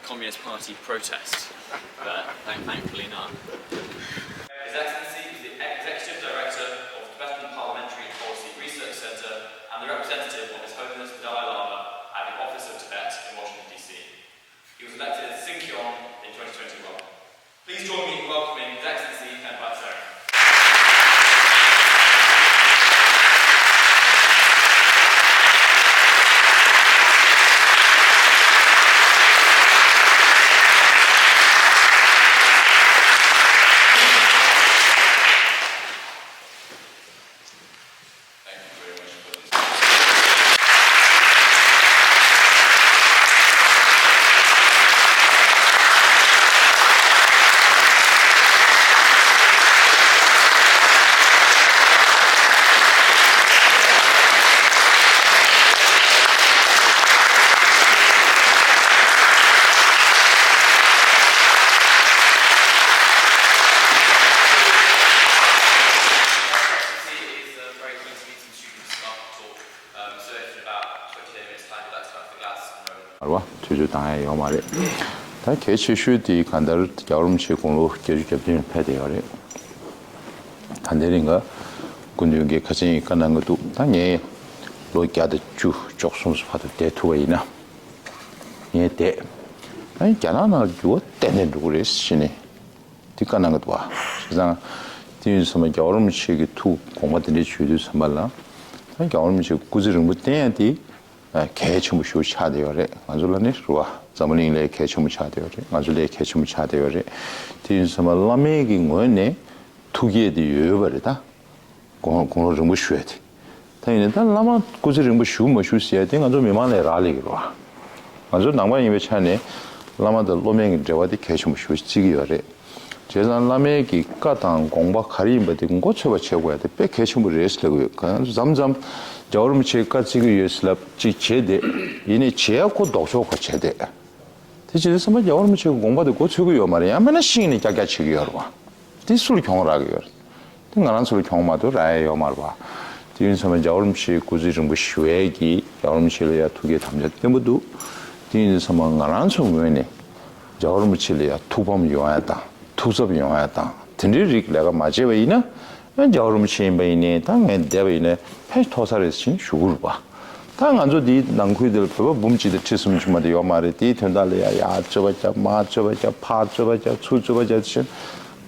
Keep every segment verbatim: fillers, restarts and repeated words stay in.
Communist Party protest, but thank- thankfully none. His Excellency is the Executive Director of the Tibetan Parliamentary Policy Research Centre and the representative of His Holiness the Dalai Lama at the Office of Tibet in Washington, D C. He was elected as Sinkyon in twenty twenty-one. Please join me in welcoming His Excellency Khenpa Tshering. མར་བ་ཐུགས་རྗེ་བཏང་ཡ་ཡོད་མ་རེད། ད་གལ་ཆེ་ཤོས་དེ་གང་ལྟར་རྒྱལ་བ་རིན་པོ་ཆེའི་དགུང་ལོ་བརྒྱད་ཅུ་གྱ་བདུན་ཕེབས་བསྡད་ཡོད་རེད། ད་ལྟའི་རིང་ག་སྐུ་མདུན་གྱིས་ག་ཅིག་བཀའ་གནང་གི་འདུག་ད་ངས་ལོ་བརྒྱ་དང་བཅུ་བཅུ་གསུམ་བར་དུ་བསྡད་ཐུབ་པ་ཡིན་ན་ངས་བསྡད། ཨ་ནི་རྒྱ་ནག་ནང་འགྱུར་བ་ཏན་ཏན་འགྲོ་གི་རེད་ཟེར་ནས། འདི་བཀའ་གནང་གི་འདུག་བ། བྱས་ཙང་དེ་ཡིན་ཙང་མ་རྒྱལ་བ་རིན་པོ་ཆེ་གི་ཐུགས་དགོངས་པ་འདི་འདྲ་ཞུ་དུས་ཙམ་པ་ལ། ད་རྒྱལ་བ་རིན་པོ་ཆེ་སྐུ་ཚེ་རིང་པོ་བརྟན་ཡ་དེ་གལ་ཆེན་པོ་ཞེ་པོ་ཆགས་བསྡད་ཡོད་རེད། ང་ཚོ་ལ་ནི་རེད་བ། འཛམ་བུ་གླིང་ལ་གལ་ཆེན་པོ་ཆགས་བསྡད་ཡོད་རེད། ང་ཚོ་ལ་གལ་ཆེན་པོ་ཆགས་བསྡད་ཡོད་རེད། དེ་ཡིན་ཙང་མ་བླ་མའི་གི་ངོས་ནས་ཐུགས་བསྐྱེད་དེ་ཡོད་པ་རེད་ད། དགུང་དགུང་ལོ་རིང་པོ་བཞུགས་ཡ་དེ། ད་ཡིན་ནའི་ད་བླ་མ་སྐུ་ཚེ་རིང་པོ་བཞུགས་མ་བཞུགས་ཟེར་ཡ་དེ་ང་ཚོ་མི་མང་ལ་རག་ལས་ཀྱི་རེད་བ། ང་ཚོ་ནང་པ་ཡིན་པའི་ཆ་ནས་བླ་མ་དང་སློབ་མའི་གི་འབྲེལ་བ་དེ་གལ་ཆེན་པོ་ཞེ་པོ་ཅིག་བརྩི་གི་ཡོད་རེད། བྱས་ཙང་བླ་མའི་གི་བཀའ་དང་དགོངས་པ་ག་རེ་ཡིན་པ་དེ་མགོ་ཚོད་པ་བྱེད་དགོས་ཡ་དེ་དཔེ་གལ་ཆེན་པོ་རེད་ཟེར་ལབ་ཀྱི་ཡོད། གང་ཡང་མཚམས་མཚམས་རྒྱལ་བ་རིན་པོ་ཆེའི་བཀའ་བརྩི་གི་ཡོད་ཟེར་ལབ་ཅིག་བྱས་བསྡད། ཡིན་ནའི་བྱེད་ཡ་ཁོ་ལྡོག་ཕྱོགས་ཁོ་བྱས་བསྡད། དེ་བྱས་ཙང་བསམ་པ་རྒྱལ་བ་རིན་པོ་ཆེ་གི་དགོངས་པ་དེ་མགོ་ཚོད་ཀྱི་ཡོད་མ་རེད། ཡང་མིན་ན་ཤིང་ནས་ཀྱག་ཀྱག་བྱེད་ཀྱི་ཡོད་རེད་བ། དེ་སུ་ལ་གྱོང་རག་གི་ཡོད་རེད། དེ་ང་རང་ཚོ་ལ་གྱོང་མ་གཏོགས་རག་ཡ་ཡོད་མ་རེད་བ། དེ་ཡིན་ཙང་བསམ་པ་རྒྱལ་བ་རིན་པོ་ཆེ་སྐུ་ཚེ་རིང་པོ་ཞུ་ཡས་ཀྱི་རྒྱལ་བ་རིན་པོ་ཆེ་ལ་ཡ་ཐུགས་བསྐྱེད་དམ་བཅའ་བརྟན་པོ་འདུག་དེ་ཡིན་ཙང་བསམ་པ་ང་རང་ཚོ་ངོས་ནས་རྒྱལ་བ་རིན་པོ་ཆེ་ལ་ཡ་ཐུགས་ཕམ་ཡོང་ཡ་དང་ཐུགས་འཚབ་ཡོང་ཡ་དང་དེ་འདྲའི་རིགས་ལས་ཀ་མ་བྱས་པ་ཡིན་ན། ཨ་རྒྱལ་བ་རིན་པོ་ཆེ་ཡིན་པ་ཡིན་ནའི་ད་ངས་བསྡད་པ་ཡིན་ན་ཕན་ཐོགས་ས་རེད་ཟེར་ནས་ཞུ་གི་རེད་པ། ད་ང་ཚོ་འདིའི་ནང་ཁུལ་འདིར་བོད་པ་འབུམ་གཅིག་དང་ཁྲི་སུམ་ཅུ་མ་གཏོགས་ཡོད་མ་རེད། དེའི་དོན་དག་ལ་ཡ་ཡར་རྩོད་པ་རྒྱབ། མར་རྩོད་པ་རྒྱབ། ཕར་རྩོད་པ་རྒྱབ། ཚུར་རྩོད་པ་རྒྱབ་ཟེར་ནས་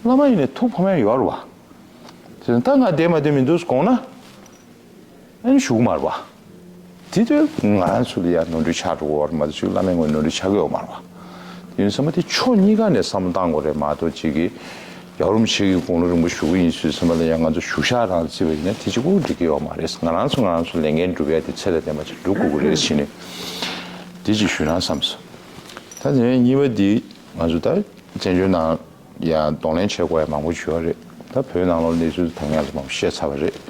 བླ་མ་ཡིན་ནའི་ཐུགས་ཕམ་ཡ་ཡོད་རེད་པ། དེ་ད་ང་བསྡད་མ་བསྡད་མི་འདུག་དགོངས་ན། ཨ་ནི་ཞུ་གི་མ་རེད་པ། དེ་དུས་ང་རང་ཚོ་ལ་ཡ་ནོར་འཁྲུལ་ཆགས་འགྲོ་གི་ཡོད་རེད་མ་གཏོགས་ཅིག་བླ་མའི་ངོས་ནོར་འཁྲུལ་ཆགས་ཀྱི་ཡོད་མ་རེད་པ། དེ་ཡིན་ཙང་མ་དེ་ཕྱོགས་གཉིས་ཀ་ནས་བསམ་བློ་བཏང་དགོས་རེད་མ་གཏོགས་ཅིག་གིས་རྒྱལ་བ་རིན་པོ་ཆེ་གི་དགུང་ལོ་རིང་པོ་བཞུགས་ཀྱི་ཡིན་ཟེར་དུས་ཙམ་པ་ལ་ཡ་ང་ཚོ་བཞུགས་ཤག་རང་བརྩིས་པ་ཡིན་ན་དེ་གཅིག་པོ་འགྲིག་གི་ཡོད་མ་རེད། ང་རང་ཚོ་ང་རང་ཚོ་ལས་འགན་སྒྲུབ་ཡ་དེ་ཚད་ལ་ལྡན་པ་ཅིག་སྒྲུབ་དགོས་ཀྱི་རེད་ཟེར་ནས་དེ་ཅིག་ཞུ་ན་བསམ་སོང་། ད་དེ་ནས་གཉིས་པ་དེ་ང་ཚོ་ད་བཙན་བྱོལ་ནང་ཡང་གདོང་ལེན་བྱེད་དགོས་ཡ་མང་པོ་ཡོད་རེད། ད་བོད་ནང་ལོགས་གནས་ཚུལ་ད་ངས་ལ་མང་པོ་བཤད་ཚར་བ་རེད།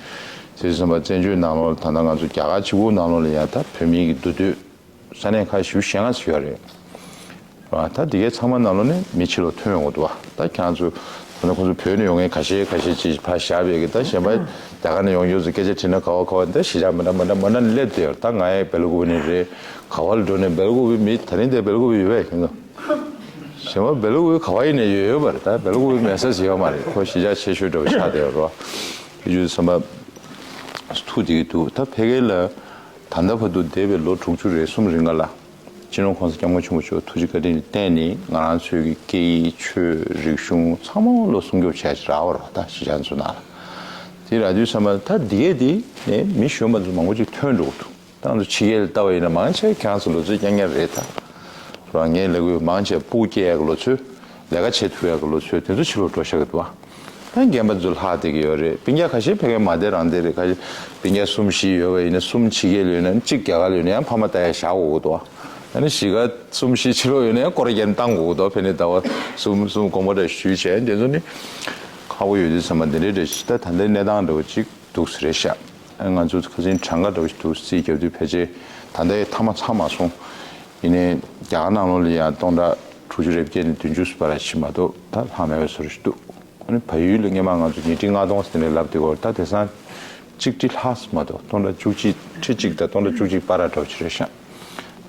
དེ་ཙམ་པ་བཙན་བྱོལ་ནང་ལོགས་ད་ལྟ་ང་ཚོ་རྒྱ་གར་གཅིག་པུ་ནང་ལོགས་ལ་ཡང་ད་བོད་མིའི་གི་འདུ་སྡོད་ས་གནས་ཁག་ཞེ་པོ་ཞེ་ལྔ་ཙམ་ཡོད་རེད། ད་དེ་གའི་ཚང་མ་ནང་ལོགས་ནས་མི་ཕྱི་ལོགས་ཐོན་ཡོང་གི་འདུག་བ། ད་ཁྱེད་རང་ཚོ་ད་ལྟ་ཁོང་ཚོ་བོད་ནས་ཡོང་མཁན་ཁ་ཤས་ཁ་ཤས་ཅིག་ཕར་བཞག་པའི་གི་ད་གཞན་པ་རྒྱ་གར་ནས་ཡོང་མཁན་ཚོ་སྐད་ཆ་དྲིས་ན་ག་བ་ག་བ་ད་གཞིས་ཆགས་མི་འདྲ་མི་འདྲ་མི་འདྲ་ནས་སླེབས་བསྡད་ཡོད་རེད། ད་ང་ཡང་སྦེལ་ཀོབ་ནས་རེད། ག་བ་ལ་འགྲོ་ནས་སྦེལ་ཀོབ་མི་ད་རིང་དེ་སྦེལ་ཀོབ་ཡོད་པས་ཁྱེད་ཚོ། གཞན་པ་སྦེལ་ཀོབ་ག་བ་ཡིན་ནའི་ཡོད་ཡོད་པ་རེད། ད་སྦེལ་ཀོབ་མེད་ས་ཞིག་ཡོད་མ་རེད། ཁོ་གཞིས་ཆགས་ཆེ་ཤོས་འདྲ་བོ་ཆགས་བསྡད་ཡོད་རེད་བ། དེ་ཚོ་བསམ་པ་ཐུགས་བདེ་གི་འདུག་ད་ཕ་གི་ལ་ད་ལྟ་བར་དུ་འདས་པའི་ལོ་དྲུག་ཅུ་རེ་གསུམ་རིང་ག་ལ་སྤྱི་ནོར་༸གོང་ས་༸སྐྱབས་མགོན་ཆེན་པོ་མཆོག་ཐུགས་རྗེ་བཀའ་དྲིན་ལ་བརྟེན་ནས་ང་རང་ཚོའི་གི་སྐད་ཡིག་ཆོས་རིག་གཞུང་ཚང་མ་ལོ་སྲུང་སྐྱོབ་བྱས་ཅིག་རག་པ་རེད་བ། ད་གཞིས་ཆགས་ཚོ་ནང་ལ་དེ་རག་དུས་བསམ་པ་ད་འདི་གས་དེ་ནས་མི་གཞོན་པ་ཚོ་མང་པོ་ཅིག་ཐོན་འགྲོ་གི་འདུག་ད་ང་ཚོ་ཕྱི་རྒྱལ་ལ་ལྟ་བ་ཡིན་ན་མང་ཆེ་ཁྱེད་རང་ཚོ་ལོ་ཚོད་རྐྱང་རྐྱང་རེད་ད། རང་ངའི་ལས་འགུལ་མང་ཆེ་སྤུ་གུ་སྐྱེ་ཡག་གི་ལོ་ཚོད། ལས་ཀ་བྱེད་ཐུབ་ཡག་གི་ལོ་ཚོད་དེ་ཚོ་ཕྱི་ལོགས་འགྲོ་ཤག་གི་འདུག་བ། ད་རྒན་པ་ཚོ་ལྷག་བསྡད་ཀྱི་ཡོད་རེད། སྤུན་ཀྱག་ཁ་ཤས་ཕ་གིར་མ་བསྡད་རང་བསྡད་རེད། ཁ་ཤས་སྤུན་ཀྱག་གསུམ་བཞི་ཡོད་པ་ཡིན་ན་གསུམ་ཕྱི་རྒྱལ་ལ་ཡོད་ན་གཅིག་རྒྱ་གར་ལ་ཡོད་ན་ཡང་ཕ་མ་ལྟ་ཡག་བཞག་དགོས་ཀྱི་འདུག་བ། ཨ་ནི་གཞིས་ཀ་གསུམ་བཞི་ཕྱི་ལོགས་ཡོད་ན་ཡང་སྐོར་ར་རྒྱག་ནས་བཏང་དགོས་ཀྱི་འདུག་ཕན་ནི་ཟླ་བ་གསུམ་གསུམ་དགོངས་པ་འདྲ་ཞུས་བྱས་དེ་ཚོ་ནི་ཁག་པོ་ཡོད་དུས་ཙམ་པ་འདི་འདྲའི་འདྲ་ཞིག་ད་ད་ལྟའི་གནས་སྟངས་འདྲ་བོ་གཅིག་འདུག་ཟེར་རེད་ཤག་ཨ་ང་ཚོ་ཁ་སང་གྲངས་ཀ་འདྲ་བོ་ཞིག་འདུག་རྩིས་རྒྱབ་དུས་ཕལ་ཆེར་ད་ལྟའི་མཐའ་མ་ཚང་མ་སོང་། ཡིན་ནའི་རྒྱ་གར་ནང་ལོགས་ལ་ཡང་སྟོང་ཕྲག་དྲུག་ཅུ་རེ་བརྒྱད་ནས་བདུན་ཅུ་བར་ཞིག་མ་གཏོགས་ད་ལྷག་མེད་པའི་བཟོ་འདྲ་ཞིག་འདུག་ཨ་ནི་བལ་ཡུལ་ལ་སྔོན་མ་ང་ཚོ་ཉིས་ཁྲི་ལྔ་སྟོང་ཟེར་ནས་ལབ་དེ་སྐོར་ད་དེང་སང་གཅིག་ཁྲི་ལྷག་མ་གཏོགས་སྟོང་ཕྲག་བཅུ་གཅིག་ཁྲི་གཅིག་དང་སྟོང་ཕྲག་བཅུ་གཅིག་བར་འདྲ་བོ་ཅིག་རེད་ཤག་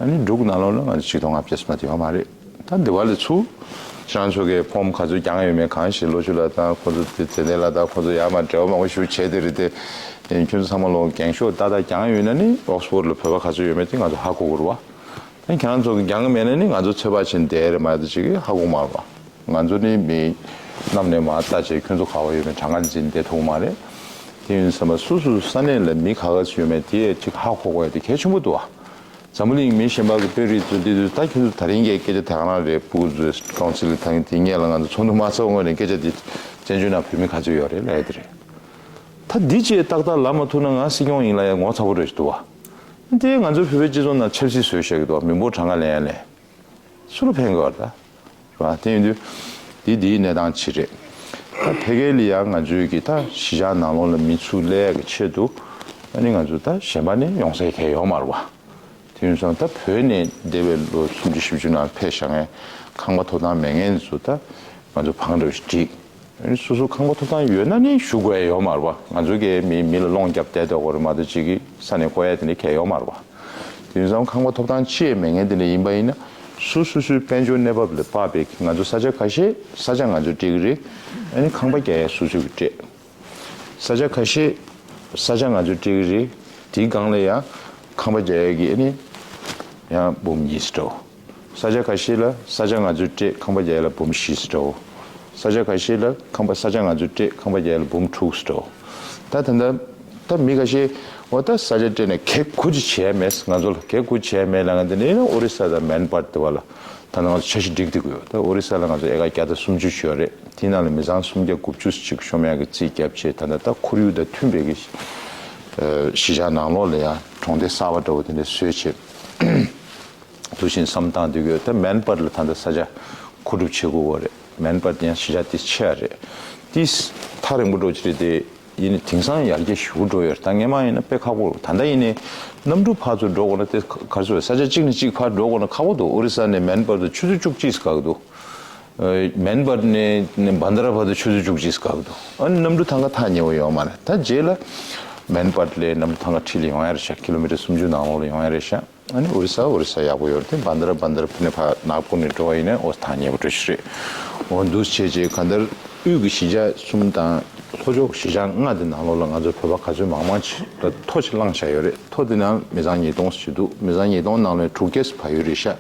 ཨ་ནི་འབྲུག་ནང་ལོགས་ལ་ང་ཚོ་ཆིག་སྟོང་ལྔ་བརྒྱ་ཙམ་མ་གཏོགས་ཡོད་མ་རེད། ད་འདི་བ་ལས་ཚུར་ཁྱེད་རང་ཚོ་གི་ཕོམ་ག་ཚོད་རྒྱག་ཡོད་མེད། གང་ཞིག་ལོ་ཆུ་ལ་དང་ཁོ་ཚོ་དེ་དེ་འདྲ་ལ་དང་ཁོ་ཚོ་ཡར་མར་འབྲེལ་བ་མང་པོ་ཞིག་བྱས་དེ་རེད་དེ། ཁྱོད་ཚོ་ཚང་མ་ལོ་འགེངས་ཤོག་ཏག་ཏག་རྒྱག་ཡོད་ན་ནི་ཨོག་སི་ཕོར་ལ་བོད་པ་ག་ཚོད་ཡོད་མེད་དེ་ང་ཚོ་ཧ་གོ་དགོས་རེད་བ། ཨ་ཁྱེད་རང་ཚོ་གི་རྒྱང་མེད་ན་ནི་ང་ཚོ་ཚོད་དཔག་བྱེད་བསྡད་རེད་མ་གཏོགས་ཅིག་གིས་ཧ་གོ་མ་རེད་བ། ང་ཚོ་ནི་མི་གནམ་ནས་མར་ལྟ་བྱས་ཁྱོད་ཚོ་ག་བ་ཡོད་མེད་གྲངས་ཀ་འཛིན་བསྡད་ཐུབ་མ་རེད། དེ་ཡིན་ཙང་མ་སོ་སོ་ས་གནས་ལ་མི་ག་ག་ཚོད་ཡོད་མེད་དེ་ཅིག་ཧ་གོ་དགོས་ཡ་དེ་གལ་ཆེན་པོ་འདུག་བ། འཛམ་བུ་གླིང་མི་གཞན་པ་གི་དཔོན་རིགས་ཚོ་འདི་ཚོ་ད་ཁྱོད་ཚོ་ད་རིང་གི་སྐད་ཆ་དེ་ག་རང་རེད། སྤུ་གུ་ཚོས་ཀའུན་སིལ་ལ་ད་རིང་དེ་སྔོན་ལ་ང་ཚོ་ཚོགས་འདུ་མ་ཚོགས་སྔོན་ནས་སྐད་ཆ་དེ་བཙན་བྱོལ་ནང་བོད་མི་ག་ཚོད་ཡོད་རེད་ལབ་ཡ་དེ་རེད། ད་འདི་བྱས་ཏག་ཏག་ལབ་མ་ཐུབ་ན་ང་སྲིད་སྐྱོང་ཡིན་ལབ་ཡ་ངོ་ཚ་པོ་འདྲ་ཞིག་འདུག་བ། དེ་ང་ཚོའི་བོད་པའི་སྤྱི་ཚོགས་ནང་ཆབ་སྲིད་བཟོས་བཞག་གི་འདུག་མི་འབོར་གྲངས་ཀ་ལེན་ཡ་ལས་སུ་ལ་ཕན་གི་བ་རེད་ད། རེད་བ། དེ་ཡིན་དུས་འདི་འདིའི་གནས་སྟངས་ཅིག་རེད། ད་ཕ་གི་ལ་ཡ་ང་ཚོའི་གི་ད་གཞིས་ཆགས་ནང་ལོགས་ལ་མི་ཚུར་སླེབས་ཡ་གི་ཆེད་དུ་ཨ་ནི་ང་ཚོ་ད་གཞན་པ་ནས་ཡོང་ས་གལ་ཡོད་མ་རེད་བ། དེ་ཡིན་ཙང་ད་བོད་ནས་འདས་པའི་ལོ་སུམ་ཅུ་བཞི་བཅུ་ནང་ཕེབས་བཞག་མཁན་ཁང་པ་ཐོབ་ཐང་མེད་མཁན་ཚོ་ད་ང་ཚོ་བང་འདྲ་བོ་ཞིག་བསྒྲིགས། སོ་སོ་ཁང་པ་ཐོབ་ཐང་ཡོད་ན་ནི་བཞུགས་དགོས་ཡ་ཡོད་མ་རེད་བ། ང་ཚོ་གིས་མི་མི་ལ་སློང་རྒྱབ་བསྡད་དགོས་རེད་མ་གཏོགས་ཅིག་གིས་ས་གནས་བསྐོ་ཡ་དེ་འདྲ་གལ་ཡོད་མ་རེད་བ། དེ་ཡིན་ཙང་ཁང་པ་ཐོབ་ཐང་ཅི་ཡང་མེད་མཁན་དེ་འདྲ་ཡིན་པ་ཡིན་ན་སོ་སོ་སོའི་དཔལ་འབྱོར་གནས་བབ་ལ་དཔག་པའི་ང་ཚོ་ས་ཆ་ཁ་ཤས་ས་ཆ་ང་ཚོ་སྤྲད་ཀྱི་རེད། ཨ་ནི་ཁང་པ་རྒྱག་ཡ་སོ་སོ་གིས་སྤྲད། ས་ཆ་ཁ་ཤས་ས་ཆ་ང་ཚོས་སྤྲད་ཀྱི་རེད། དེའི་སྒང་ལ་ཡང་ཁང་པ་རྒྱག་ཡ་གི་ཨ་ནི་ཡང་འབུམ་གཉིས་ཙམ་འདྲ་བོ། ས་ཆ་ཁ་ཤས་ལ་ས་ཆ་ང་ཚོས་སྤྲད་ཁང་པ་རྒྱག་ཡ་ལ་འབུམ་བཞི་ཙམ་འདྲ་བོ། ས་ཆ་ཁ་ཤས་ལ་ཁང་པ་ས་ཆ་ང་ཚོས་སྤྲད་ཁང་པ་རྒྱག་ཡ་ལ་འབུམ་དྲུག་ཙམ་འདྲ་བོ། ད་ད་ལྟ་ད་མི་ཁ་ཤས་འོ་ད་ས་ཆ་སྤྲད་ནས་གེགས་ག་ཅི་བྱས་མེད། ང་ཚོ་ལ་གེགས་ག་ཅི་བྱས་མེད་ལབ་མཁན་དེ་ནི་ཨོ་རི་ས་དང་མན་པར་དེ་བ་ལ། ད་ནང་འཆར་གཞི་སྒྲིག་བསྡད་ཀྱི་ཡོད། ད་ཨོ་རི་ས་ལ་ང་ཚོ་ཨེ་ཀར་བརྒྱ་དང་སུམ་ཅུ་ཡོད་རེད། དེའི་ནང་ལ་མི་ཚང་སུམ་བརྒྱ་དགུ་བཅུ་ཅིག་ཤོམ་ཡག་གི་རྩིས་བརྒྱབ་བྱས། ད་ལྟ་ད་ཁོར་ཡུག་དང་མཐུན་པའི་གི་ཨ་གཞིས་ཆགས་ནང་ལོགས་ལ་ཡང་གྲོང་སྡེ་གསར་པ་འདྲ་བོ་དེ་འདྲ་བཟོས་བྱས་འདུག་བཞིན་བསམ་བཏང་བསྡད་ཀྱི་ཡོད། ད་མན་པར་ལ་ད་ལྟ་ས་ཆ་མཁོ་སྒྲུབ་བྱེད་དགོས་པ་རེད། མན་པར་དེ་ཡང་གཞིས་ཆགས་དེ་ཆེ་བ་རེད། དེ་ཐག་རིང་པོ་འགྲོ་གི་རེད་དེ། ཡིན་ནའི་དེང་སང་ཡར་རྒྱས་ཞེ་པོ་འགྲོ་ཡོད་རེད། ད་སྔོན་མ་ཡིན་ན་དཔེ་ཁག་པོ་རེད། ད་ལྟ་ཡིན་ནའི་གནམ་གྲུ་ཕར་ཚུར་འགྲོ་དགོས་ན་དེ་ག་རེ་ཟེར་ས་ཆ་གཅིག་ནས་གཅིག་ཕར་འགྲོ་དགོས་ན་ཁག་པོ་འདུག་ཨོ་རི་ས་ནས་མན་པར་དུ་ཆུ་ཚོད་བཅུ་གཅིག་བཀག་འདུག་ཨ་མན་པར་ནས་ནས་བན་དྷ་ར་བར་དུ་ཆུ་ཚོད་བཅུ་གཅིག་བཀག་འདུག་ཨ་ནི་གནམ་གྲུ་ཐང་ག་ཐག་ཉེ་བོ་ཡོད་མ་རེད། ད་རྗེས་ལ་མན་པར་ལས་གནམ་གྲུ་ཐང་ག་འཁྲིས་ལ་ཡོང་ཡ་རེད་ཤག་ཀི་ལོ་མི་ཊར་སུམ་ཅུ་ནང་ལོགས་ལ་ཡོང་ཡ་རེད་ཤག་ཨ་ནི་ཨོ་རི་ས་ཨོ་རི་ས་ཡག་པོ་ཡོད་རེད་དེ། བན་དྷ་ར་བན་དྷ་ར་ཕི་ནས་ཕར་ནག་པོ་ནས་འགྲོ་བ་ཡིན་ན་ཨོ་ཐང་ཉེ་པོ་འགྲོ་ཞིག་རེད། འོ་འདུག་བྱས་རྗེས་གང་ལྟར་དབུས་ཀྱི་གཞིས་ཆགས་གསུམ་དང་ལྷོ་ཕྱོགས་གཞིས་ཆགས་ལྔ་དེ་ནང་ལོགས་ལ་ང་ཚོ་བོད་པ་ག་ཚོད་མང་མང་ཅིག་ལ་ཐོ་ཅིག་བླངས་བཞག་ཡོད་རེད། ཐོ་དེ་ནང་མི་ཚང་ཉིས་སྟོང་ཞིག་འདུག་མི་ཚང་ཉིས་སྟོང་ནང་ལོགས་ནས་དྲུག་བརྒྱ་ཕ་ཡུལ་རེད་ཤག་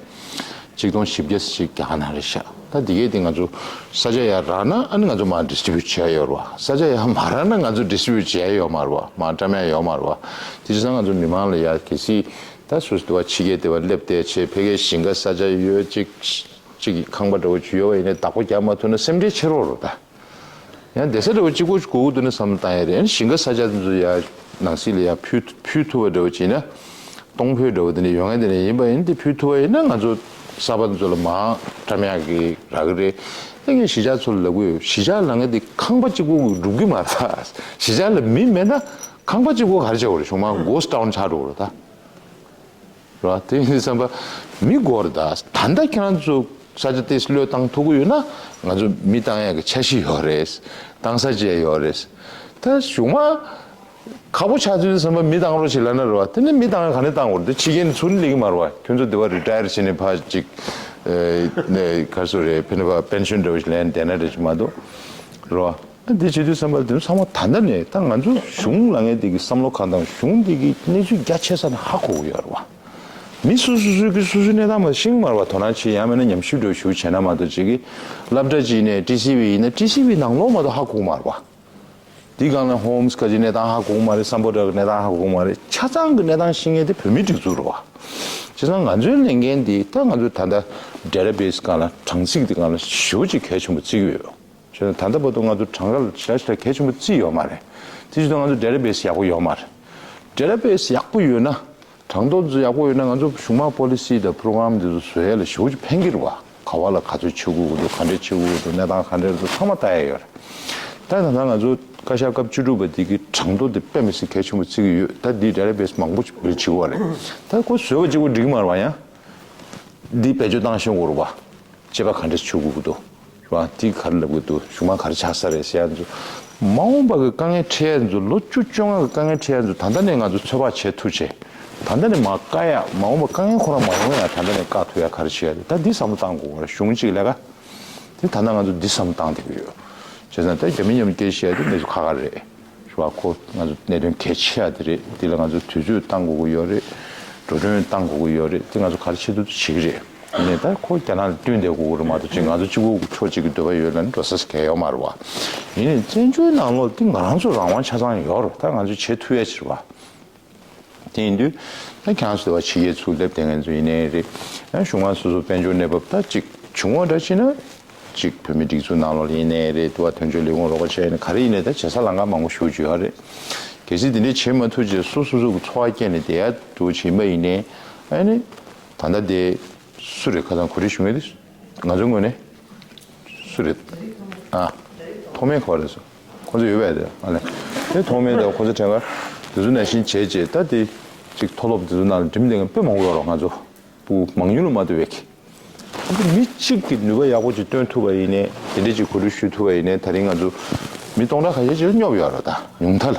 ཆིག་སྟོང་བཞི་བརྒྱ་ཞིག་རྒྱ་གར་ནང་རེད་ཤག་ད་དེ་གས་དེ་ང་ཚོ་ས་ཆ་ཡར་རག་ན་ཨ་ནི་ང་ཚོ་མར་ཌི་སི་ཊི་བིའུ་ཊི་བྱས་ཡོད་རེད་བ། ས་ཆ་ཡར་མ་རག་ན་ང་ཚོ་ཌི་སི་ཊི་བིའུ་ཊི་བྱས་ཡོད་མ་རེད་བ། མར་བཀྲམ་ཡ་ཡོད་མ་རེད་བ། དེ་བྱས་ཙང་ང་ཚོ་མི་མང་ལ་ཡར་གལ་སྲིད་ད་སུ་སུ་དུ་བ་ཕྱི་རྒྱལ་དེ་བ་སླེབས་བསྡད་བྱས་ཕ་གིའི་ཞིང་ཁ་ས་ཆ་ཡོད་ཅིག་ཅིག་ཁང་པ་འདྲ་བོ་ཅིག་ཡོད་པ་ཡིན་ན་བདག་པོ་རྒྱག་མ་ཐུབ་ན་སེམས་ཁྲལ་ཆེ་རོགས་རེད་ད། ཡང་བསྡད་ས་འདྲ་བོ་གཅིག་པོ་ཞིག་དགོས་ཀྱི་འདུག་ན་བསམ་བློ་བཏང་ཡ་རེད། ཨ་ནི་ཞིང་ཁ་ས་ཆ་དེ་ཚོ་ཡར་ནང་སྲིད་ལ་ཡར་ཕུལ་ཕུལ་ཐུབ་པ་འདྲ་བོ་ཅིག་ཡིན་ན། གཏོང་ཕོད་འདྲ་བོ་དེ་འདྲ་ཡོང་ཡ་དེ་འདྲ་ཡིན་པ་ཡིན་དེ་ཕུལ་ཐུབ་པ་ཡིན་ན་ང་ཚོ་གསར་པ་དེ་ཚོ་ལ་མར་བཀྲམ་ཡག་གི་རག་གི་རེད། ད་ངས་གཞིས་ཆགས་ཚོ་ལ་ལབ་ཀྱི་ཡོད། གཞིས་ཆགས་ལབ་མཁན་དེ་ཁང་པ་གཅིག་པོ་གིས་འགྲུབ་ཀྱི་མ་རེད་ད། གཞིས་ཆགས་ལ་མི་མེད་ན་ཁང་པ་གཅིག་པོ་ག་རེ་བྱེད་དགོས་རེད། གཞུང་མང་གྷོ་སི་ཊི་ཊའུན་ཆགས་འགྲོ་གི་རེད་ད། རེད་བ། དེ་ཡིན་དུས་ཙམ་པ་མི་དགོས་རེད་ད། ད་ལྟ་ཁྱེད་རང་ཚོ་ས་ཆ་དེ་བློས་བཏང་ཐུབ་ཀྱི་ཡོད་ན་ང་ཚོ་མི་བཏང་ཡག་གི་འཆར་གཞི་ཡོད་རེད། བཏང་ས་བཅས་ཡོད་རེད། ད་གཞུང་མང་ཁག་པོ་ཆགས་ཚུལ་དུས་ཙམ་པ་མི་བཏང་རོགས་བྱེད་ལབ་ན་རེད་བ། དེ་ནི་མི་བཏང་ཡག་ག་ནས་བཏང་དགོས་རེད། དེ་ཕྱི་རྒྱལ་ནས་ཚུར་སླེབས་ཀྱི་མ་རེད་བ། ཁྱོད་ཚོ་དེ་བ་རི་ཊ་ཡར་བྱས་ནས་ཕར་ཅིག་ཨེ་ནས་ག་རེ་ཟེར་རེད། ཕན་ནས་ཕར་པེན་ཤན་འདྲ་བོ་ཞིག་ལེན་བསྡད་ན་འདྲ་ཅིག་མ་གཏོགས་རེད་བ། འདི་བྱེད་དུས་ཙམ་པ་དེ་ཚོ་ཚང་མ་ད་ལྟ་ནས་ད་ང་ཚོ་གཞུང་ལབ་མཁན་དེ་གི་བསམ་བློ་གང་དང་གཞུང་དེ་གི་གནས་ཚུལ་རྒྱ་ཆེ་ས་ནས་ཧ་གོ་གི་ཡོད་རེད་བ། མི་སོ་སོ་སོའི་གི་སོ་སོའི་གནས་སྟངས་མ་ཤེས་ཀྱི་མ་རེད་བ། དོ་སྣང་བྱེད་ཡ་མེད་ན་ཉམས་ཞིབ་འདྲ་བོ་ཞིག་བྱས་ན་མ་གཏོགས་ཅིག་གི་སློབ་གྲྭ་ཅིག་ནས་ཊི་སི་ཝི་ཡིན་ན་ཊི་སི་ཝི་ནང་ལོགས་མ་གཏོགས་ཧ་གོ་གི་མ་རེད་བ། དེའི་སྒང་ལ་ཧོམ་སི་ག་ཅིག་གནས་སྟངས་ཧ་གོ་གི་མ་རེད། སམ་བྷོ་ཊ་གི་གནས་སྟངས་ཧ་གོ་གི་མ་རེད། ཆ་ཚང་གི་གནས་སྟངས་ཤེས་མཁན་དེ་བོད་མིའི་སྒྲིག་འཛུགས་རེད་བ། བྱས་ཙང་ང་ཚོའི་ལས་འགན་འདི་ད་ང་ཚོ་ད་ལྟ་ཌེ་ཊ་བེ་སི་སྒང་ལ་གྲངས་ཚིག་དེ་སྒང་ལ་ཞེ་པོ་ཅིག་གལ་ཆེན་པོ་བརྩི་གི་ཡོད། བྱས་ཙང་ད་ལྟ་བར་དུ་ང་ཚོ་གྲངས་ཀ་ལ་ཞེ་དྲག་གལ་ཆེན་པོ་བརྩིས་ཡོད་མ་རེད། དེ་བྱས་ཙང་ང་ཚོ་ཌེ་ཊ་བེ་སི་ཡག་པོ་ཡོད་མ་རེད། ཌེ་ཊ་བེ་སི་ཡག་པོ་ཡོད་ན། གྲངས་ཐོ་འདི་ཚོ་ཡག་པོ་ཡོད་ན་ང་ཚོ་གཞུང་མང་པོ་ལི་སི་དང་པོ་རོ་གྷ་རམ་འདི་ཚོ་བཟོ་ཡ་ལ་ཞེ་པོ་ཅིག་ཕན་གྱི་རེད་བ། ག་བ་ལ་ག་ཚོད་བྱེད་དགོས་ཀྱི་འདུག་ག་འདྲས་བྱེད་དགོས་ཀྱི་འདུག་གནས་སྟངས་ག་འདྲས་རེད་འདུག་ཚང་མ་ལྟ་ཡ་ཡོད་རེད། ད་ད་ལྟ་ང་ཚོ་བཀའ་ཤག་སྐབས་བཅུ་དྲུག་པ་འདི་གི་གྲངས་ཐོ་འདི་དཔེ་མི་སྲིད་གལ་ཆེན་པོ་བརྩི་གི་ཡོད། ད་འདི་ཌེ་ཊ་བེ་སི་མང་པོ་ཅིག་བེད་སྤྱོད་བྱེད་དགོས་རེད། ད་ཁོ་བཟོས་པ་གཅིག་པོ་འགྲིག་གི་མ་རེད་བ། ཡང་འདི་བེད་སྤྱོད་བཏང་ཤེས་དགོས་རེད་བ། བྱེད་པ་ག་འདྲས་བྱེད་དགོས་ཀྱི་འདུག་རེད་བ། དེ་ག་རེ་ལབ་ཀྱི་འདུག་གཞུང་མང་ག་རེ་ཆགས་ས་རེད་ཟེར་ཡ་ཚོ། མ་འོངས་པ་གི་དཀའ་ངལ་འཕྲད་ཡ་ཚོ། ལོ་བཅུ་བཅོ་ལྔ་གི་དཀའ་ངལ་འཕྲད་ཡ་ཚོ་ད་ལྟ་ནས་ང་ཚོ་ཚོད་དཔག་བྱེད་ཐུབ་བྱས། ད་ལྟ་ནས་མ་བཀག་ཡ་མ་འོངས་པ་དཀའ་ངལ་ཁོ་རང་མ་ཡོང་ཡ་ད་ལྟ་ནས་བཀག་ཐུབ་ཡ་ག་རེ་བྱེད་ཡ་རེད། ད་འདི་བསམ་བློ་བཏང་དགོས་པ་རེད། གཞུང་གཅིག་ལས་ཀ་དེ་ད་ལྟ་ང་ཚོ་འདི་བསམ་བློ་བཏང་བསྡད་ཀྱི་ཡོད། བྱས་ཙང་ད་རྒྱ་མི་མཉམ་སྐད་བཤད་ཡ་དེ་གནས་ཚུལ་ཁག་ཁག་རེད། རེད་བ། ཁོ་ང་ཚོ་གནད་དོན་གལ་ཆེ་ཡ་དེ་རེད། འདི་ལ་ང་ཚོ་དུས་ཚོད་བཏང་དགོས་ཀྱི་ཡོད་རེད། འགྲོ་གྲོན་བཏང་དགོས་ཀྱི་ཡོད་རེད། དེ་ང་ཚོ་ག་རེ་བྱེད་ཐུབ་ཐུབ་བྱེད་ཀྱི་རེད། ཡིན་ནའི་ད་ཁོ་རྒྱ་ནག་ལ་བསྟུན་བསྡད་དགོས་ཀྱི་རེད་མ་གཏོགས་ཅིག་ང་ཚོ་གཅིག་པུ་ཕྱོགས་གཅིག་གི་འདོད་པ་ཡོད་ལབ་ནས་འགྲོ་ས་གང་ཡང་ཡོད་མ་རེད་བ། ཡིན་ནའི་བཙན་བྱོལ་ནང་ལོགས་འདི་ང་རང་ཚོ་རང་དབང་ཆ་ཚང་ཡོད་རེད། ད་ང་ཚོས་བྱེད་ཐུབ་ཡ་ཅིག་རེད་བ། དེ་ཡིན་དུས་ད་ཁྱེད་རང་ཚོ་དེ་བ་ཕྱི་རྒྱལ་ཚུར་སླེབས་བསྡད་མཁན་ཚོ་ཡིན་ནའི་རེད། ཡང་གཞུང་མང་སོ་སོ་དཔལ་འབྱོར་གནས་བབ་ད་ཅིག་བྱུང་བ་འདྲ་ཅིག་ན། ཅིག་བོད་མི་སྒྲིག་འཛུགས་ནང་ལོགས་ལ་ཡིན་ནའི་རེད། དུ་བ་དོན་གཅོད་ལས་ཁུངས་རོགས་པ་བྱས་ནས་ག་རེ་ཡིན་ནའི་ད་བྱེད་ས་ལམ་ཁ་མང་པོ་ཞེ་པོ་ཅིག་ཡོད་རེད། གལ་སྲིད་དེ་འདྲས་བྱེད་མ་ཐུབ་ཅེས་སོ་སོ་སོ་གི་འཚོ་བ་སྐྱེལ་ནས་བསྡད་ཡ་འདུག་བྱེད་པ་ཡིན་ནའི། ཨ་ནི་ད་ལྟ་དེ་སུ་རེད། ཁ་སང་གོ་སྒྲིག་ཞུ་མཁན་དེ་ང་ཚོའི་ངོས་ནས་སུ་རེད། ཨ། ཐོགས་མེད་ག་པར་རེད་སོ། ཁོ་ཚོ་ཡོད་པས་དེ། ཨ་ལས། དེ་ཐོགས་མེད་དང་ཁོ་ཚོ་གྲས་ཀར་དེ་ཚོ་ནང་བཞིན་བྱས་རྗེས་ད་དེ་ཅིག་མཐོ་སློབ་དེ་ཚོ་ནང་ལ་འགྲིམས་བསྡད་མཁན་དཔེ་མང་པོ་ཡོད་རེད། ང་ཚོ་ཕྲུ་གུ་མང་ཉུང་ལ་མ་ལྟོས་པའི་གི། ཨ་ནི་མི་གཅིག་གིས་ནུས་པ་ཡག་པོ་ཅིག་བཏོན་ཐུབ་པ་ཡིན་ནའི་དེ་འདྲས་ཅིག་གོ་སྒྲིག་ཞུ་ཐུབ་པ་ཡིན་ནའི་ད་རིང་ང་ཚོ་མི་སྟོང་ཕྲག་ཁ་ཤས་ཅིག་ལ་སྙོབ་ཡོད་རེད། ད་ཉུང་མཐའ་ལ།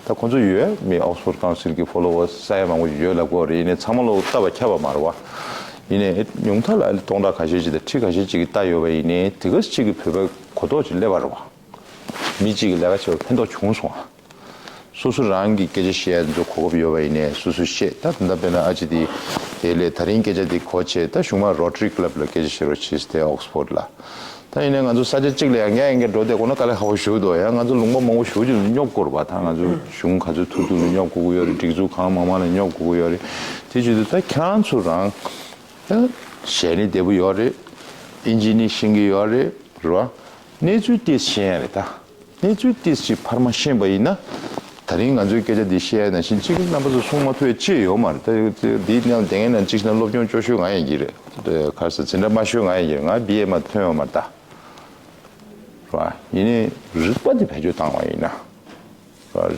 ད་ཁོང་ཚོ་ཡོད་མི་Oxford Council་གི་ཕོ་ལོ་ཝར་ས་ཡ་མང་པོ་ཡོད་ལབ་ཀྱི་ཡོད་རེད། ཡིན་ནའི་ཚང་མ་ལོ་ལྟ་བ་ཁྱབ་པ་མ་རེད་བ། ཡིན་ནའི་ཉུང་མཐའ་ལ་སྟོང་ཕྲག་ཁ་ཤས་ཅིག་དང་ཁྲི་ཁ་ཤས་ཅིག་གིས་ལྟ་ཡོད་པ་ཡིན་ནའི་དེ་ག་ཅིག་གིས་བོད་པའི་གོ་རྟོགས་ཅིག་སླེབས་པ་རེད་བ། མི་གཅིག་གིས་ལས་ཀ་བྱས་པ་ཕན་ཐོགས་བྱུང་སོང་བ། སོ་སོ་རང་གི་སྐད་ཆ་བཤད་ཡ་ཚོ་གོ་སྐབས་ཡོད་པ་ཡིན་ནའི་སོ་སོས་བཤད། ད་ད་ལྟ་དཔེར་ན་ཨ་ཅེ་དེ་དེ་ལས་ད་རིང་སྐད་ཆ་དེ་གོ་བྱས། ད་གཞུག་མ་Rotary Club་ལ་སྐད་ཆ་བཤད་རོགས་བྱེད་ཟེར་ཏེ་Oxford་ལ། ད་ཡིན་ནའི་ང་ཚོ་ས་ཆ་གཅིག་ལ་ཡང་ཡང་ཡང་འགྲོ་བསྡད་དགོས་ན་དཀའ་ལས་ཁག་པོ་ཞེ་པོ་འདུག་ཡང་ང་ཚོ་ལུང་པ་མང་པོ་ཞེ་པོ་ཅིག་ལ་སྙོབ་དགོས་རེད་པ། ད་ང་ཚོ་གཞུང་ག་ཚོད་ཐུབ་ཐུབ་ལ་སྙོབ་དགོས་ཀྱི་ཡོད་རེད། སྒྲིག་འཛུགས་གང་མང་མང་ལ་སྙོབ་དགོས་ཀྱི་ཡོད་རེད། དེ་བྱེད་དུས་ད་ཁྱེད་རང་ཚོ་རང་ད་ཞལ་ནི་བདེ་པོ་ཡོད་རེད། ཨིན་ཇི་ནི་ཤེས་ཀྱི་ཡོད་རེད། རེད་བ། གནས་ཚུལ་ཏོག་ཙམ་ཤེས་ཡ་རེད་ད། གནས་ཚུལ་ཏོག་ཙམ་ཅིག་ཕར་མ་ཤེས་པ་ཡིན་ན། ད་རིང་ང་ཚོའི་སྐད་ཆ་འདི་བཤད་ཡ་ནང་བཞིན་གཅིག་རྣམ་པ་ཚོ་གསུང་མ་ཐུབ་ཡ་ཅི་ཡོད་མ་རེད། ད་འདིའི་ནང་བསྡད་མཁན་ནང་གཅིག་བྱས་ན་སློབ་སྦྱོང་སྐྱོ་ཤོས་ང་ཡིན་གྱི་རེད། ག་རེ་ཟེར། འཛིན་གྲྭ་དམའ་ཤོས་ང་ཡིན་གྱི་རེད། ང་བི་ཨེ་མ་ཐོན་ཡོད་མ་རེད་ད། རེད་བ། ཡིན་ནའི་རིག་པ་འདི་བེད་སྤྱོད་བཏང་བ་ཡིན་ན།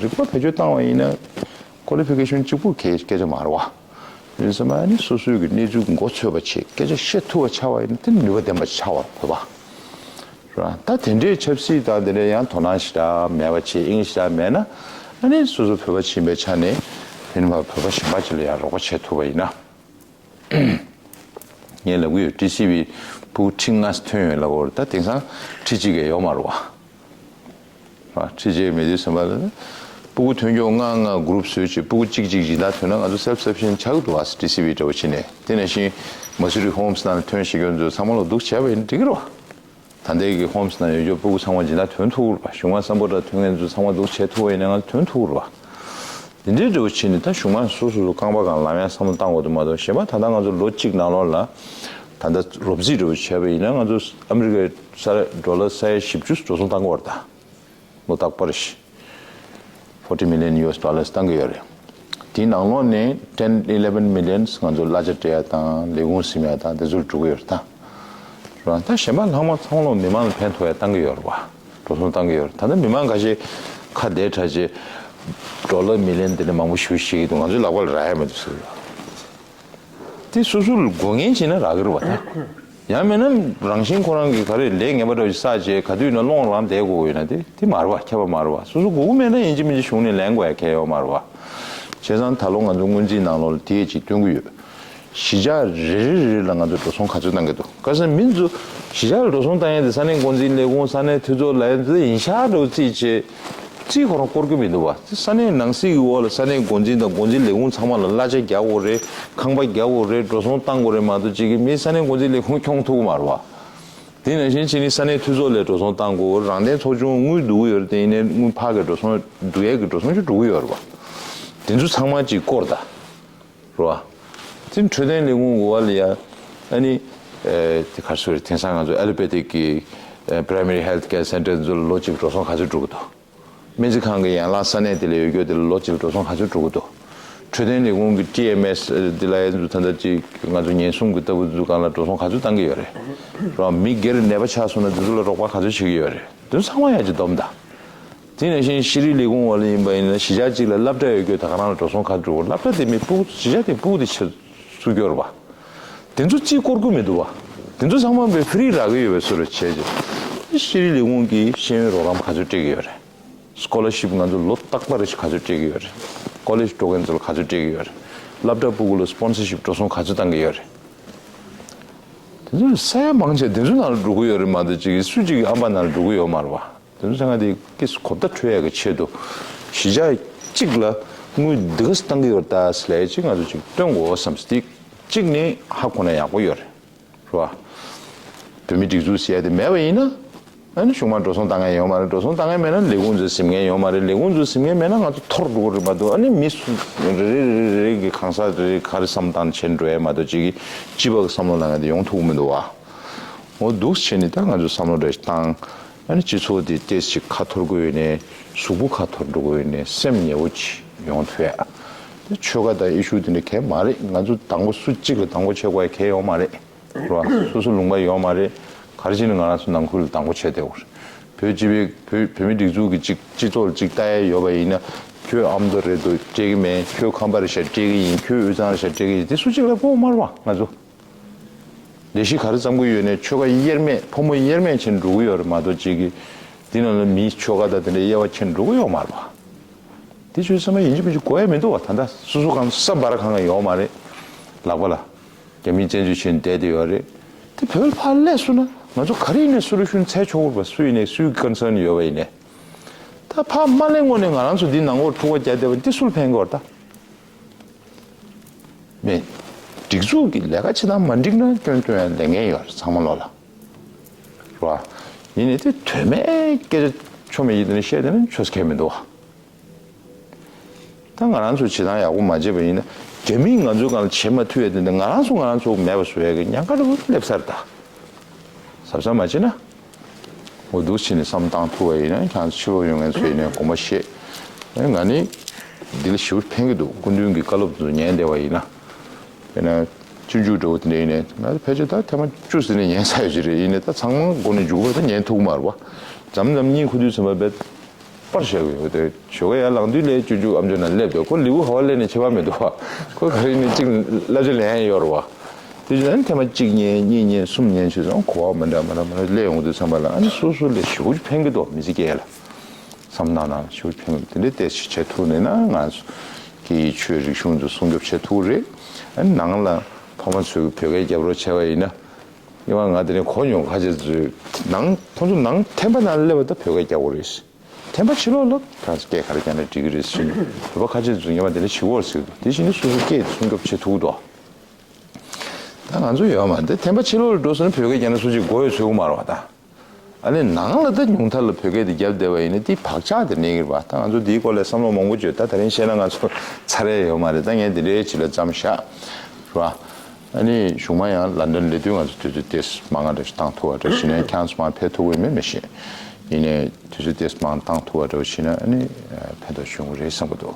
རིག་པ་བེད་སྤྱོད་བཏང་བ་ཡིན་ན་ཀོ་ལི་ཕི་ཀེ་ཤོན་གཅིག་པུ་གལ་སྐད་ཆ་མ་རེད་བ། རེད་སོང་མ་ནི་སོ་སོའི་གི་གནས་ཚུལ་མགོ་ཚོས་པ་བྱེད། སྐད་ཆ་བཤད་ཐུབ་པ་ཆགས་པ་ཡིན་ན་དེ་ནུས་པ་ལྡན་པ་ཆགས་པ་བོད་པ་རེད་བ། ད་དེ་འདྲའི་ཆབ་སྲིད་དང་དེ་འདྲའི་ཡང་དོ་སྣང་ཞེ་དྲག་མེད་པ་བྱེད། དབྱིངས་ཞེ་དྲག་མེད་ན་ཨ་ནི་སོ་སོ་བོད་པ་ཕྱིན་པའི་ཆ་ནས་ཕན་པ་བོད་པ་གཞན་པ་ཅིག་ལ་ཡང་རོགས་པ་བྱེད་ཐུབ་པ་ཡིན་ན། ངས་ལབ་ཀྱི་ཡོད། ཊི་སི་ཝི་ཕྲུ་གུ་ཁྲི་ལྔ་ཐོན་ཡོད་ལབ་ཀྱི་ཡོད་རེད། ད་དེང་སང་ཁྲི་གཅིག་གི་ཡོད་མ་རེད་བ། ཁྲི་གཅིག་མེད་དུས་ཙམ་པ་ལ་ཕྲུ་གུ་ཐོན་སྐྱེད་ལྔ་ལྔ་གུ་རུབ་བཟོས་བྱས་ཕྲུ་གུ་གཅིག་གཅིག་སྦྱིན་བདག་ཐོན་ན་ང་ཚོ་སེལ་ཕི་སབ་ཕི་ཤན་ཆགས་ཀྱི་འདུག་བ། ཊི་སི་ཝི་འདྲ་བོ་བྱས་ནས། དེ་ནང་བཞིན་མ་སུ་རི་ཧོམ་སི་ནང་ལ་ཐོན་ཤེས་མཁན་ཚོ་ཚང་མ་ལ་འདུག་བྱས་པ་ཡིན་འགྲིག་གི་རེད་བ། ད་ལྟའི་གི་ཧོམ་སི་ནང་ཡོད་རྒྱུ་ཕྲུ་གུ་ཚང་མ་སྦྱིན་བདག་ཐོན་ཐུབ་ཀྱི་རེད་པ། གཞུང་མང་སམ་བྷོ་ཊ་ཐོན་མཁན་ཚོ་ཚང་མ་འདུག་བྱས་ཐུབ་པ་ཡིན་ན་ང་ཚོ་ཐོན་ཐུབ་ཀྱི་རེད་པ། དེ་འདྲའི་འདྲ་བོ་བྱས་ནས་ད་གཞུང་མང་སོ་སོ་སོ་རྐང་པ་སྒང་ལ་ལམ་ཡང་བསམ་བློ་བཏང་དགོས་འདུག་མ་གཏོགས། གཞན་པ་ད་ལྟ་ང་ཚོ་ལོ་གཅིག་ནང་ལོགས་ལ་ད་ལྟ་རོབ་རྩིས་འདྲ་བོ་བྱས་པ་ཡིན་ན་ང་ཚོ་ཨ་མི་རི་ཀའི་ས་ཌོ་ལར་ས་ཡ་བཞི་བཅུ་འགྲོ་སོང་བཏང་གི་ཡོད་རེད་ད། ལོ་རྟག་པར་ཞིག་forty million US dollars་བཏང་གི་ཡོད་རེད། དེའི་ནང་ལོགས་ནས་ten eleven millions་ང་ཚོ་གླ་ཆ་སྤྲད་ཡ་དང་ལས་ཁུངས་ཟིན་ཡ་དང་དེ་ཚོར་འགྲོ་གི་ཡོད་རེད་ད། རེད་བ། ད་གཞན་པ་ལྷག་མ་ཚང་མ་མི་མང་ལ་ཕན་ཐོགས་ཡ་བཏང་གི་ཡོད་རེད་བ། འགྲོ་སོང་བཏང་གི་ཡོད་རེད། ད་ལྟ་མི་མང་ཁ་ཤས་ཁ་བདེ་དྲགས་བྱས་ཌོ་ལར་མི་ལི་ཡོན་དེ་ནས་མང་པོ་ཞེ་པོ་ཤེས་ཀྱི་འདུག་ང་ཚོའི་ལག་པ་ལ་རག་ཡ་མི་འདུག་ཟེར་གི་ཡོད། དེ་སོ་སོ་ལ་དགོས་ངེས་བྱས་ན་རག་གི་རེད་བ་ད། ཡང་མིན་ན་རང་བཞིན་ཁོ་རང་གི་ག་རེ་ལས་ངན་པ་འདྲ་བོ་ཞིག་བསགས་བྱས་ག་དུས་ཡིན་ན་སློང་རང་བསྡད་དགོས་ཀྱི་ཡོད་ན་དེ་དེ་མ་རེད་བ། ཁྱབ་པ་མ་རེད་བ། སོ་སོ་དགོས་ཀྱི་མེད་ན་ཡིན་གཅིག་མིན་གཅིག་གཞུང་ནས་ལེན་དགོས་ཡ་གལ་ཡོད་མ་རེད་བ། བྱས་ཙང་ད་ལོ་ང་ཚོ་སྔོན་རྩིས་ནང་ལོགས་ལ་དེ་ཅིག་སྟོན་གྱི་ཡོད། གཞིས་ཆགས་རེ་རེ་རེ་རེ་ལ་ང་ཚོ་འགྲོ་སོང་ག་ཚོད་བཏང་གི་འདུག་ག་ཟེར་མི་ཚོ་གཞིས་ཆགས་ལ་འགྲོ་སོང་བཏང་ཡ་དེ་ས་གནས་འགོ་འཛིན་ལས་ཁུངས་ས་གནས་འཐུས་ཚོགས་ལ་ཡ་དེ་ཡིན་ཤག་འགྲོ་རྩིས་བྱས། རྩིས་ཁོ་རང་སྐོར་གྱི་མི་འདུག་བ། ས་གནས་ནང་སྲིད་ཀྱི་འོག་ལ་ས་གནས་འགོ་འཛིན་དང་འགོ་འཛིན་ལས་ཁུངས་ཚང་མ་ལ་གླ་ཆ་རྒྱག་དགོས་རེད། ཁང་པ་རྒྱག་དགོས་རེད། འགྲོ་སོང་བཏང་དགོས་རེད་མ་གཏོགས་ཅིག་གི་མི་ས་གནས་འགོ་འཛིན་ལས་ཁུངས་འཁྱོངས་ཐུབ་ཀྱི་མ་རེད་བ། དེ་ནང་བཞིན་ཕྱིན་ནི་ས་གནས་འཐུས་ཚོགས་ལ་འགྲོ་སོང་བཏང་དགོས། རང་བདེན་ཚོགས་ཆུང་དངུལ་བསྡུ་གི་ཡོད་རེད། དེ་ཡིན་ནའི་དངུལ་ཕར་གི་འགྲོ་སོང་བསྡུ་ཡས་ཀྱི་འགྲོ་སོང་ཅིག་འགྲོ་གི་ཡོད་རེད་བ། དེ་ཚོ་ཚང་མ་ཅིག་སྐོར་ད། རེད་བ། དེ་འཕྲོད་བསྟེན་ལས་ཁུངས་འོག་ལ་ཡ། ཨ་ནི། ཨེ། དེ་ག་རེ་ཟེར་དགོས་རེད། དེང་སང་ང་ཚོ་ཨེ་ལོ་པེ་ཐིག་གི་ཨེ། Primary Health Care Center་ཚོ་ལ་ལོ་གཅིག་འགྲོ་སོང་ག་ཚོད་འགྲོ་གི་འདུག་སྨན་རྩིས་ཁང་གི་ཡན་ལག་ས་གནས་དེ་ལ་ཡོད་རྒྱུ་དེ་ལ་ལོ་གཅིག་ལ་འགྲོ་སོང་ག་ཚོད་འགྲོ་གི་འདུག་འཕྲོད་བསྟེན་ལས་ཁུངས་ཀྱི་ཊི་ཨེམ་ཨེས་འདི་ལ་ཡ་ཚོ་ད་ལྟ་ཅིག་ང་ཚོ་ཉེན་སྲུང་གི་ལྟ་བུ་ཚོ་སྒང་ལ་འགྲོ་སོང་ག་ཚོད་བཏང་གི་ཡོད་རེད། རེད་བ། མི་སྒེར་ནད་པ་ཆགས་སོང་ན་དེ་ཚོ་ལ་རོགས་པ་ག་ཚོད་བྱེད་ཀྱི་ཡོད་རེད། དེ་ཚོ་ཚང་མ་ཡ་ཅིག་བསྡོམས་དང་། དེ་ནང་བཞིན་ཤེས་རིག་ལས་ཁུངས་འོག་ལ་ཡིན་པ་ཡིན་ན་གཞིས་ཆགས་གཅིག་ལ་སློབ་གྲྭ་ཡོད་རྒྱུ་ད་ག་རང་ལ་འགྲོ་སོང་ག་ཚོད་འགྲོ། སློབ་གྲྭ་དེ་མི་ཕྲུ་གུ་གཞིས་ཆགས་དེ་ཕྲུ་གུ་དེ་ཆེ་སུ་སྐྱོར་བ། དེ་ཚོ་རྩིས་སྐོར་གྱི་མི་འདུག་བ། དེ་ཚོ་ཚང་མ་བའི་ཧྥི་རི་རག་གི་ཡོད་པའི་བཟོ་འདྲ་བྱས་རྗེས། ཤེས་རིག་ལས་ཁུངས་ཀྱིས་ཤེས་ཡོན་རོགས་རམ་ག་ཚོད་སྤྲད་ཀྱི་ཡོད་རེད། སི་ཀོ་ལར་ཤིབ་ང་ཚོ་ལོ་རྟག་པར་རེ་བཞིན་ག་ཚོད་སྤྲད་ཀྱི་ཡོད་རེད། ཀོ་ལེཇ་འགྲོ་མཁན་ཚོ་ལ་ག་ཚོད་སྤྲད་ཀྱི་ཡོད་རེད། སློབ་གྲྭ་ཕྲུ་གུ་ལ་སྤོན་སར་ཤིབ་འགྲོ་སོང་ག་ཚོད་བཏང་གི་ཡོད་རེད། དེ་ཚོ་ས་ཡ་མང་ཆེ་དེ་ཚོ་ནང་ལ་འགྲོ་གི་ཡོད་རེད་མ་གཏོགས་ཅིག་སུ་གཅིག་གི་ཨམ་པ་ནང་ལ་འགྲོ་གི་ཡོད་མ་རེད་བ། དེ་ཚོ་ཚང་མ་དེ་ཀིས་གོ་བརྡ་འཕྲོད་ཡག་གི་ཆེད་དུ་གཞིས་ཆགས་གཅིག་ལ་དངུལ་འདི་ག་ཙམ་བཏང་གི་ཡོད་རེད་ད་ཟེར་ལས་ཅིག་ང་ཚོ་ཅིག་སྟོན་དགོས་བསམ་སྟེ་གཅིག་ནས་ཧ་གོ་ན་ཡག་པོ་ཡོད་རེད། རེད་བ། བོད་མི་སྒྲིག་འཛུགས་ཟེར་ཡ་དེ་མེད་པ་ཡིན་ན། ཨ་ནི་གཞུང་མང་འགྲོ་སོང་བཏང་མཁན་ཡོད་མ་རེད། འགྲོ་སོང་བཏང་མཁན་མེད་ན་ལས་ཁུངས་ཚོས་ཟིན་མཁན་ཡོད་མ་རེད། ལས་ཁུངས་ཚོས་ཟིན་མཁན་མེད་ན་ང་ཚོ་འཐོར་འགྲོ་གི་རེད་མ་གཏོགས། ཨ་ནི་མི་སུ་རེ་རེ་རེ་རེ་གི་གང་ཟག་རེ་རེ་ག་རེ་བསམ་བཏང་བྱེད་འགྲོ་ཡ་མ་གཏོགས་ཅིག་གི་སྤྱི་པ་གི་བསམ་བློ་ལངས་མཁན་དེ་ཡོང་ཐུབ་ཀྱི་མི་འདུག་བ། འོ་འདུག་བྱས་ནས་ད་ང་ཚོས་བསམ་བློ་རེ་བཏང་། ཨ་ནི་སྤྱི་ཚོགས་དེ་ཏོག་ཙམ་ཅིག་ཁ་འཐོར་དགོས་ཡོད་ནས་གཟུགས་པོ་ཁ་འཐོར་འགྲོ་གི་ཡོད་ནས་སེམས་ཉེ་བོ་ཅིག་ཡོང་ཐུབ་ཡ། དེ་ཆོལ་ཁ་དང་ཨི་ཤུ་དེ་འདྲ་གལ་མ་རེད། ང་ཚོ་དང་པོ་སུ་གཅིག་ལ་དང་པོ་བྱེད་དགོས་ཡ་གལ་ཡོད་མ་རེད། རེད་བ། སོ་སོ་ལུང་པ་ཡོད་མ་རེད། ག་རེ་བྱས་ནས་ང་རང་ཚོ་ནང་ཁུལ་ལ་དང་པོ་བྱས་བསྡད་དགོས་རེད། བོད་སྤྱི་པའི་བོད་བོད་མི་སྒྲིག་འཛུགས་ཀྱི་གཅིག་སྤྱི་ཚོགས་ལ་གཅིག་ལྟ་ཡ་ཡོད་པ་ཡིན་ན། ཁྱོད་ཨ་མདོ་རེད་འདུག་སྤྲད་ཀྱི་མེད། ཁྱོད་ཁམས་པ་རེད་ཤག་སྤྲད་ཀྱི་ཡིན། ཁྱོད་དབུས་གཙང་རེད་ཤག་སྤྲད་ཀྱི་ཡིན། དེ་སུ་གཅིག་ལ་དགོས་མ་རེད་བ། ང་ཚོ་ལས་གཞི་ག་རེ་བརྩམ་གྱི་ཡོད་ནས་ཆོལ་ཁ་དབྱེར་མེད་ཕོ་མོ་དབྱེར་མེད་བྱས་ནས་འགྲོ་གི་ཡོད་རེད་མ་གཏོགས་ཅིག་གི་འདི་ནང་ལ་མིའི་ཆོལ་ཁ་དང་དེ་འདྲ་དབྱེ་བ་ཕྱེ་ནས་འགྲོ་གི་ཡོད་མ་རེད་བ། དེ་ཆོས་ཚང་མ་ཡིན་གཅིག་མིན་གཅིག་གོ་ཡ་མི་འདུག་བ། ད་ལྟ་སོ་སོ་གང་ས་བར་གང་ག་ཡོད་མ་རེད། ལག་པ་ལ། རྒྱ་མིས་བཙན་འཛུལ་བྱས་ནས་བསྡད་དེ་ཡོད་རེད། དེ་བོད་ལ་ཕར་སླེབས་སོང་ན་ང་ཚོ་ག་རེ་ཡིན་ནའི་སོ་ལུ་ཤུན་འཚོལ་ཆོག་གི་རེད་པ། སུ་ཡིན་ནའི་སུའི་ཀོན་སརན་ཡོད་པ་ཡིན་ནའི། ད་ཕར་མ་སླེབས་སྔོན་ནས་ང་རང་ཚོ་འདི་ནང་ལོགས་འཁྲུག་པ་རྒྱག་བསྡད་པ་འདི་སུ་ལ་ཕན་གི་ཡོད་རེད་ད། མེད། སྒྲིག་འཛུགས་ཀྱི་ལས་ཀ་བྱེད་སྟངས་མ་འགྲིག་ན་སྐྱོན་སྟོན་ཡ་ལས་ངན་ཡོད་རེད་ཚང་མ་ལོག་ལ། རེད་བ། ཡིན་ནའི་དེ་དོན་མེད་སྐད་ཆ་ཆོ་མེད་ཡིན་དེ་ནི་བཤད་དེ་ནི་ཆོས་ཁས་མི་འདུག་བ། ད་ང་རང་ཚོ་བྱེད་སྟངས་ཡག་པོ་མ་བྱས་པ་ཡིན་ན་རྒྱ་མིས་ང་ཚོའི་སྒང་ལ་བྱེད་མ་ཐུབ་ཡས་དེ་འདྲ་ང་རང་ཚོ་ང་རང་ཚོ་མེད་པ་བཟོ་ཡས་ཀྱི་ཉེན་ཁ་རེ་བ་སླེབས་ཚར་ད། གཟབ་གཟབ་མ་བྱས་ན། འོ་འདུག་བྱས་ནས་བསམ་བཏང་ཐུབ་པ་ཡིན་ན་ཁྱེད་ཚོ་ཕྱི་ལོགས་ཡོང་མཁན་ཚོ་ཡིན་ནའི་དགོངས་པ་བཞེས། ཨེ་ང་ནི་འདི་ལ་ཞེ་པོ་ཕན་གྱི་འདུག་སྐུ་མདུན་གྱི་བཀའ་སློབ་ཚོ་ཉན་བསྡད་པ་ཡིན་ན། དཔེར་ན་སྤྱོད་འཇུག་འདྲ་བོ་དེ་འདྲ་ཡིན་ནའི་ང་ཕལ་ཆེར་ད་ཐེངས་མ་བཅུ་ཟིན་ནས་ཉན་ཚར་ཡོད་ཀྱི་རེད། ཡིན་ནའི་ད་ཚང་མ་མགོ་ནས་མཇུག་བར་ད་ཉན་ཐུབ་ཀྱི་མ་རེད་བ། མཚམས་མཚམས་གཉིད་ཁུག་དུས་ཙམ་པ་རྦད་པར་བཞག་གི་ཡོད་དེ། ཞོགས་ཀ་ཡར་ལངས་དུས་ལས་སྤྱོད་འཇུག་ཨམ་ཅོག་ནང་སླེབས་འདུག་ཁོ་ལེའུ་ག་པར་སླེབས་ནས་ཁྱད་པར་མི་འདུག་བ། ཁོ་ག་རེ་ནས་གཅིག་བསླབ་བྱ་ལེན་ཡ་ཡོད་རེད་བ། དེ་བཞིན་ཨ་ནི་ཐེངས་མ་གཅིག་ཉན་གཉིས་ཉན་གསུམ་ཉན་བྱས་ཙང་གོ་བ་མི་འདྲ་མི་འདྲ་མི་འདྲ་སླེབས་ཡོང་དུས་ཙམ་པ་ལ་ཨ་ནི་སོ་སོ་ལ་ཞེ་པོ་ཅིག་ཕན་གྱི་འདུག་མི་ཚེ་སྐྱེལ་ཡ་ལ། བསམ་བློ་ནང་ཞེ་པོ་ཅིག་ཕན་གྱི་འདུག་དེ་འདྲའི་ཏོག་ཙམ་བྱེད་ཐུབ་ནས་ན་ང་ཚོ་སྐད་ཡིག་ཆོས་རིག་གཞུང་ཚོ་སྲུང་སྐྱོབ་བྱེད་ཐུབ་ཀྱི་རེད། ཨ་ནི་ནང་ལ་ཕ་མ་ཚོས་བོད་སྐད་རྒྱབ་རོགས་བྱས་པ་ཡིན་ན། ཡིན་པ་ང་དེ་ནས་གོ་མྱོང་། ཁ་ཆེ་ཚོས་ནང་ཁོང་ཚོ་ནང་ཐེམ་པ་ནང་སླེབས་པ་ད་བོད་སྐད་རྒྱག་དགོས་རེད། ཐེམ་པ་ཕྱི་ལོགས་ལ་ཁྱེད་རང་ཚོ་སྐད་ག་རེ་རྒྱག་ན་འགྲིག་གི་རེད་ཟེར་ནས་བོད་པ་ཁ་ཆེ་ཚོས་ངེས་པ་དེ་འདྲ་བྱེད་དགོས་ཟེར་གི་འདུག་དེ་བཞིན་དུ་སོ་སོའི་སྐད་དེ་སྲུང་སྐྱོབ་བྱེད་ཐུབ་ཀྱི་འདུག་ད་ང་ཚོ་ཡོད་མ་རེད། ཐེམ་པ་ཕྱི་ལོགས་ལ་འགྲོ་སོང་ན་བོད་སྐད་རྒྱག་ན་སུ་གཅིག་མགོ་ཡོད་ཚོད་ཀྱི་མ་རེད་བ་ད། ཨ་ནི་ནང་ལ་ད་ཉུང་མཐའ་ལ་བོད་སྐད་དེ་རྒྱབ་བསྡད་པ་ཡིན་ན་དེ་བག་ཆགས་དེ་གནས་ཀྱི་རེད་བ། ད་ང་ཚོ་འདིའི་སྐོར་ལ་བསམ་བློ་མང་པོ་བརྗོད། ད་དེ་རིང་བཤད་ན་ང་ཚོ་ཚར་ཡ་ཡོད་མ་རེད། ད་ངས་འདི་འདྲའི་ཅིག་ལ་མཚམས་བཞག་རེད་བ། ཨ་ནི་གཞུག་མ་ཡང་ལན་ཌན་སླེབས་དུས་ང་ཚོ་དུས་ཚོད་ཏོག་ཙམ་མང་ང་འདྲ་ཞིག་བཏང་ཐུབ་པ་འདྲ་བྱས་ནས། ཁྱེད་ཚོ་མར་ཕེབས་ཐུབ་ཀྱི་མེད་མི་ཤེས། ཡིན་ནའི་དུས་ཚོད་ཏོག་ཙམ་མང་བཏང་ཐུབ་པ་འདྲ་བྱས་ན་ཨ་ནི་ཕན་ཐོགས་བྱུང་གི་རེད་བསམ་གྱི་འདུག་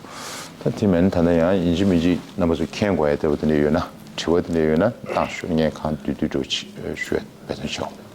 ད་དེ་མིན་ད་ལྟ་ཡང་ཡིན་གཅིག་མིན་གཅིག་རྣམ་པ་ཚོ་མཁྱེན་དགོས་ཡ་འདྲ་བོ་དེ་འདྲ་ཡོད་ན། དྲི་བ་དེ་འདྲ་ཡོད་ན་བཏང་ཤོག་ངས་གང་འདོད་འདོད་འདྲ་བོ་ཅིག་ཞུ་ཡ་འབད་བརྩོན་བྱེད།